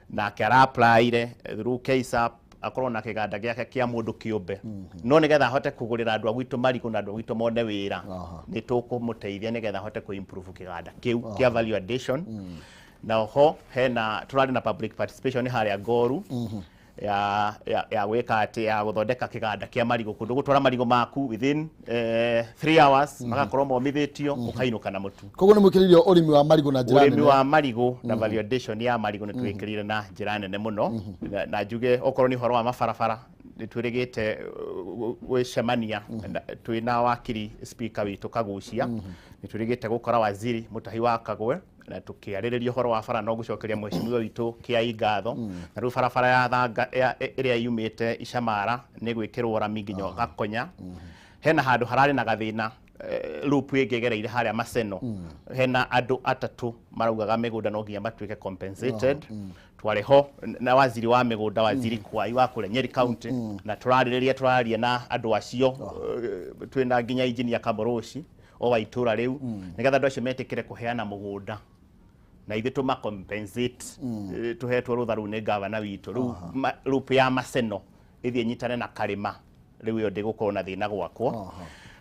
nake ara-applyire through KSAP akorwo na kĩganda gĩake kĩa mũndũ kĩũmbe, no nĩgetha ahote kũgũrĩra andũ a gwitũ marigũ na andũ a gwitũ mone wĩra, nĩ tũkũmũteithia nĩgetha ahote kũ-improve kĩganda kĩu kĩa value addition. Na oho hena tũrarĩ na public participation harĩa Ngoru ya gwĩka atĩ ya gũthondeka kĩganda kĩa marigũ, kũndũ gũtwara marigũ maku within 3 hours magakorwo momithĩtio, ũkainũka na mũtu. Koguo nĩ mwĩkĩrĩire ũrĩmi wa marigũ na njĩra nene. Ũrĩmi wa marigũ na value addition ya marigũ nĩ twĩkĩrĩire na njĩra nene mũno. Na njuge okorwo nĩ ũhoro wa mabarabara nĩ twĩrĩgĩte gwĩcemania twĩna wakiri speaker witũ Kagucia, nĩ twĩrĩgĩte gũkora waziri Mutahi wa Kagwe na tukiarĩrĩria ũhoro wa bara, no gũcokeria mheshimiwa witũ Kĩai ngatho. Na rĩu barabara ya Thanga ĩrĩa yumĩte Icamara nĩ gwĩkĩrwo rami nginya Gakonya. Hena handũ hararĩ na gathĩna, loop ĩngĩ ĩgereire harĩa Maseno, hena andũ atatũ maraugaga mĩgũnda no nginya matuĩke compensated. Twarĩ ho na waziri wa mĩgũnda, waziri Kwai wa kũrĩa Nyeri County, na tũrarĩrĩria tũraria na andũ acio, twĩna nginya engineer Kamũrũci o wa itũra rĩu, nĩgetha andũ acio metĩkĩre kũheana mũgũnda na ithuĩ tũma compensate, tũhetwo rũtha rũu nĩ gavana witũ. Rĩu loop ya Maseno ĩthiĩ nyitane na Karĩma, rĩu ĩyo ndĩgũkorwo na thĩna gwakwa.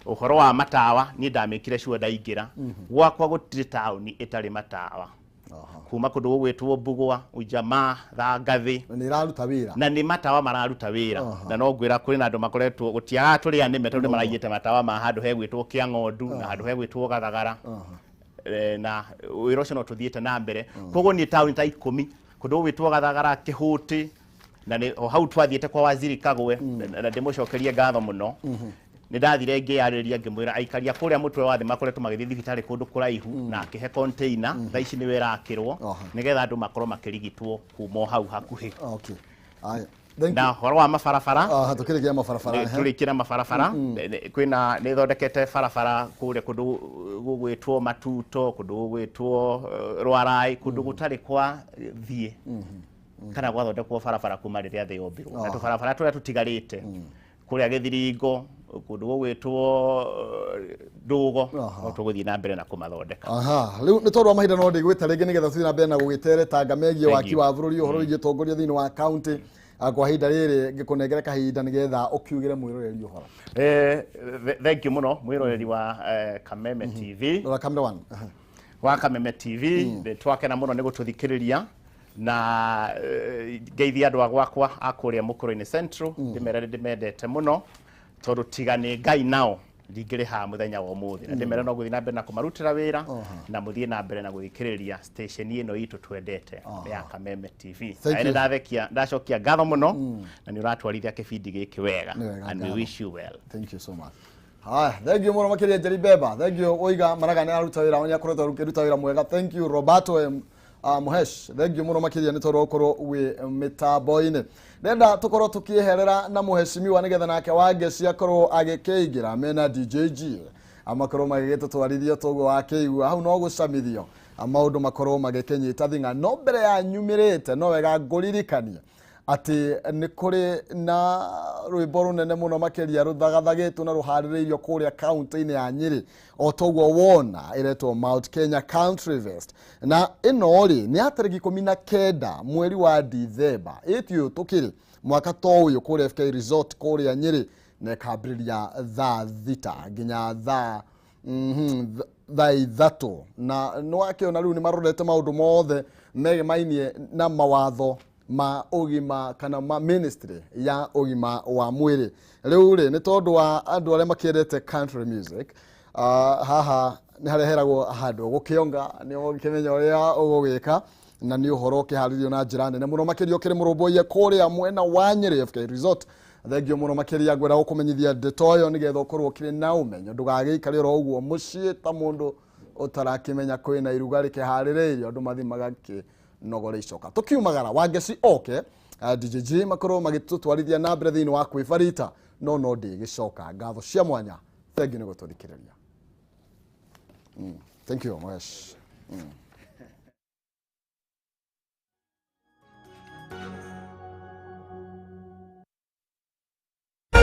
Ũhoro wa matawa niĩ ndamĩkire sure ndaingĩra gwakwa gũtirĩ taũni ĩtarĩ matawa, kuma kũndũ gũgwĩtwo Mbugua, Ujamaa, Thangathĩ. Na nĩ ĩraruta wĩra. Na nĩ matawa mararuta wĩra, na no ngwĩra kũrĩ na andũ makoretwo gũtiagaga tũrĩa nĩme tondũ nĩ maraiyĩte matawa ma handũ hegwĩtwo Kĩang'ondu na handũ hegwĩtwo Gathagara. Na wĩra ũcio no tũthiĩte na mbere. Koguo niĩ taũni ta 10 kũndũ gũgwĩtwo Gathagara, Kĩhũtĩ, na nĩ o hau twathiĩte kwa waziri Kagwe, na ndĩmũcokerie ngatho mũno. Nĩ ndathire ngĩyarĩria ngĩmwĩra aikaria kũrĩa mũtwe wa thĩ makoretwo magĩthiĩ thibitarĩ kũndũ kũraihu, na akĩhe container thaa ici nĩwe ĩrakĩrwo nĩgetha andũ makorwo makĩrigitwo kuma o hau hakuhĩ. Okay. Aya. Thank Na ũhoro wa mabarabara, you. Tũkĩrĩkia mabarabara. Tũrĩkie na mabarabara. Kwĩna nĩ thondekete barabara kũrĩa kũndũ gũgwĩtwo Matuto, kũndũ gũgwĩtwo Rwarai, kũndũ gũtarĩ kwa thiĩ kana gwathondekwo barabara kuma rĩrĩa thĩ yombirwo, na tũbarabara tũrĩa tũtigarĩte kũrĩa Gĩthiringo, kũndũ gũgwĩtwo Ndũgo, no tũgũthiĩ na mbere na kũmathondeka. Aha, rĩu nĩ tondũ wa mahinda no ndĩgwĩta rĩngĩ nĩgetha tũthiĩ na mbere na gũgĩteretanga megiĩ Thank waki you. wa bũrũri, ũhoro wĩgiĩ ũtongoria thĩinĩ wa county. Kwa ihinda rĩrĩ ngĩkũnengere kahinda nĩgetha ũkiugĩre mwĩroreri ũhoro. Thank you mũno mwĩroreri wa Kameme TV. Rora camera one. Aha. Wa Kameme TV, nĩ twakena mũno nĩ gũtũthikĩrĩria, na ngeithia andũ a gwakwa a kũrĩa Mũkũrũ-inĩ Central, ndĩmere nĩ ndĩmendete mũno tondũ tiga nĩ Ngai nao ndingĩrĩ haha mũthenya wa ũmũthĩ, na ndĩmere no gũthiĩ na mbere na kũmarutĩra wĩra, na mũthiĩ na mbere na gũthikĩrĩria station ĩno itũ twendete ya Kameme TV. Thank Na you. nĩ ndathekia ndacokia ngatho mũno, na nĩ ũratwarithia kĩbindi gĩkĩ wega. Nĩ wega, And we ngatho. wish you well. Thank you so much. Haya, thank you mũno makĩria Njeri Beba. Thank you Oiga Maraga nĩ aruta wĩra, nĩ akoretwo akĩruta wĩra mwega. Thank you Roberto M. Muhesh. Thank you mũno makĩria nĩ tondũ wa gũkorwo wĩ mĩtambo-inĩ. Ndenda tũkorwo tũkĩeherera na mũheshimiwa nĩgetha nake Wangeci akorwo agĩkĩingĩra mena DJG, amakorwo magĩgĩtũtwarithia toguo wakĩigua hau no gũcamithio maũndũ makorwo magĩkĩnyita thing'a. No mbere ya nyumĩrĩte no wega ngũririkanie atĩ nĩ kũrĩ na rwĩmbo rũnene mũno makĩria rũthagathagĩtwo na rũharĩrĩirio kũrĩa kaunti-inĩ ya Nyĩrĩ o toguo wona ĩretwo Mount Kenya Country Fest, na ĩno rĩ nĩ ya tarĩki 19 mweri wa Dithemba ĩti ũyũ tũkĩrĩ mwaka to ũyũ kũrĩa FK Resort kũrĩa Nyĩrĩ, na ĩkambĩrĩria thaa 6 nginya thaa 3, na nĩ wakĩona rĩu nĩ marorete maũndũ mothe megemainie na mawatho ma ũgima kana ma ministry ya ũgima wa mwĩrĩ. Rĩu rĩ nĩ tondũ wa andũ arĩa makĩendete country music, haha nĩ harĩa heragwo handũ gũkĩonga nĩ ũgĩkĩmenya ũrĩa ũgũgĩka, na nĩ ũhoro ũkĩharĩrio na njĩra nene mũno makĩria ũkĩrĩ mũrũmbũiye kũrĩa mwena wa Nyĩrĩ FK Resort. Thengio mũno makĩria, ngwenda gũkũmenyithia ndeto ĩyo nĩgetha ũkorwo ũkĩrĩ na ũmenyo, ndũgagĩikare oro ũguo mũciĩ ta mũndũ ũtarakĩmenya kwĩna iruga rĩkĩharĩrĩirio andũ mathiĩ magakĩnogora icoka. Tũkiumagara Wangeci oke, DJG makorwo magĩtũtwarithia na mbere thĩinĩ wa kwĩbarita, no no ndĩgĩcoka. Ngatho cia mwanya, thengiũ nĩ gũtũthikĩrĩria. Thank you Mohesh.